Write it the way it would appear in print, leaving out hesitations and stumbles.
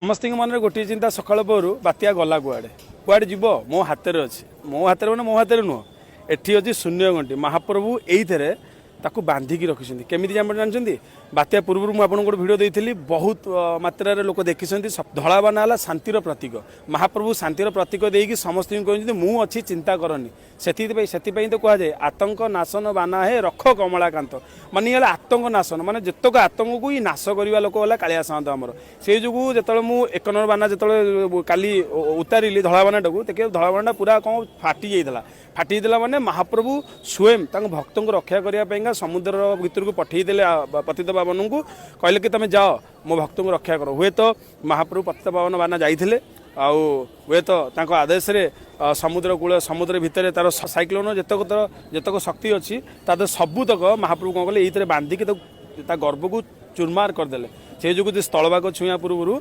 ସମସ୍ତଙ୍କ ମନରେ ଗୋଟିଏ ଚିନ୍ତା ସକାଳ ପହରୁ, ବାତ୍ୟା ଗଲା କୁଆଡ଼େ? କୁଆଡ଼େ ଯିବ? ମୋ ହାତରେ ଅଛି। ମୋ ହାତରେ ମାନେ ମୋ ହାତରେ ନୁହଁ, ଏଠି ଅଛି ଶୂନ୍ୟ ଘଣ୍ଟି। ମହାପ୍ରଭୁ ଏଇଥିରେ ତାକୁ ବାନ୍ଧିକି ରଖିଛନ୍ତି। କେମିତି ଆପଣ ଜାଣିଛନ୍ତି? ବାତ୍ୟା ପୂର୍ବରୁ ମୁଁ ଆପଣଙ୍କୁ ଗୋଟେ ଭିଡ଼ିଓ ଦେଇଥିଲି, ବହୁତ ମାତ୍ରାରେ ଲୋକ ଦେଖିଛନ୍ତି। ଧଳା ବାନା ହେଲା ଶାନ୍ତିର ପ୍ରତୀକ। ମହାପ୍ରଭୁ ଶାନ୍ତିର ପ୍ରତୀକ ଦେଇକି ସମସ୍ତଙ୍କୁ କହିଛନ୍ତି, ମୁଁ ଅଛି, ଚିନ୍ତା କରନି। ସେଥିପାଇଁ ତ କୁହାଯାଏ, ଆତଙ୍କ ନାଶନ ବାନା ହେ ରଖ କମଳାକାନ୍ତ। ମାନେ ହେଲା ଆତଙ୍କ ନାଶନ, ମାନେ ଯେତକ ଆତଙ୍କକୁ ହିଁ ନାଶ କରିବା ଲୋକ ହେଲା କାଳିଆ ସାଆନ୍ତ ଆମର। ସେଇ ଯୋଗୁଁ ଯେତେବେଳେ ମୁଁ ଏକ ନମ୍ବର ବାନା ଯେତେବେଳେ କାଲି ଉତାରିଲି ଧଳା ବାନାଟାକୁ, ଦେଖିବ ଧଳା ବାନାଟା ପୁରା କ'ଣ ଫାଟି ଯାଇଥିଲା। ଫାଟି ଯାଇଥିଲା ମାନେ ମହାପ୍ରଭୁ ସ୍ୱୟଂ ତାଙ୍କ ଭକ୍ତଙ୍କୁ ରକ୍ଷା କରିବା ପାଇଁକା ସମୁଦ୍ର ଭିତରକୁ ପଠେଇଦେଲେ ପତିତ ପାବନଙ୍କୁ। କହିଲେ କି ତମେ ଯାଅ, ମୋ ଭକ୍ତଙ୍କୁ ରକ୍ଷା କର। ହୁଏତ ମହାପ୍ରଭୁ ପତିତ ପାବନ ବାନା ଯାଇଥିଲେ ଆଉ ହୁଏତ ତାଙ୍କ ଆଦେଶରେ ସମୁଦ୍ର କୂଳ, ସମୁଦ୍ର ଭିତରେ ତାର ସାଇକ୍ଲୋନ ଯେତକ ଶକ୍ତି ଅଛି, ତା ଦେହରେ ସବୁତକ ମହାପ୍ରଭୁ କ'ଣ କଲେ, ଏଇଥିରେ ବାନ୍ଧିକି ତାକୁ ତା ଗର୍ବକୁ ଚୁରମାର କରିଦେଲେ। ସେଇ ଯୋଗୁଁ ଯେ ସ୍ଥଳଭାଗ ଛୁଇଁବା ପୂର୍ବରୁ